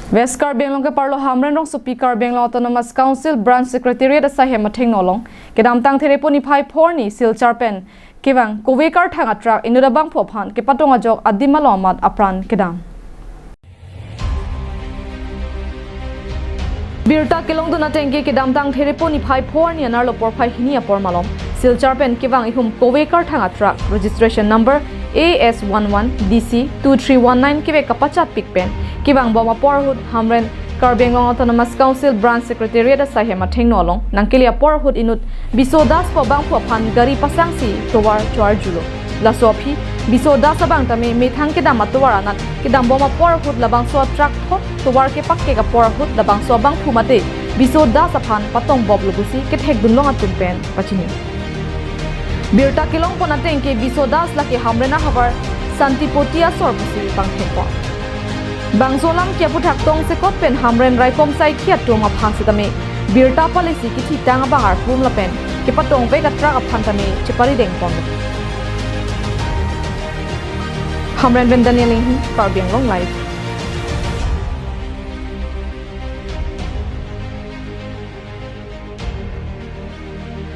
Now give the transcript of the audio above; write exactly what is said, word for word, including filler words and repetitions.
West Karbi Anglong keparlo Hamren rongsopi Karbi Anglong Autonomous Council Branch Secretariat asaihem athengno along kedamtang Therepo niphai pho arni Silchar pen kevang kove karthang atruck inut abangphu aphan kepatong ajok adim along amat apran kedam. Birta kelongdun atengke kedamtang Therepo niphai pho arni anerlo porphai hini apor malom Silchar pen kevang ihum kove karthang atruck registration number A S one one D C two three one nine kevek kapachatpik pen kevangbom apor ahut Hamren Karbi Anglong Autonomous Council Branch Secretariat asaihem athengno along nangkele apor ahut inut Biso Das pu abangphu aphan gari pasangsi tovar choarjulo. Laso aphi Biso Das abang tame methang kedam atovar anat kedambom apor ahut labangso atruck thot tovar kepakek apor ahut labangso abangphu mate Biso Das aphan patongbomlo pusi kethekdunlong atum pen pachini. Birta kelongpon atengke Biso Das lake Hamren ahavar Santipoti asor pusi pangthekpon. Bangso alam ke aphuthak tongsekot pen Hamren raikom saikhi atum aphan setame birta palesi kithitang abang arpum lapen kepatongvek atruck aphan tame cheparidengpon. Hamren pen Daniel Inghi, Karbi Anglong Live.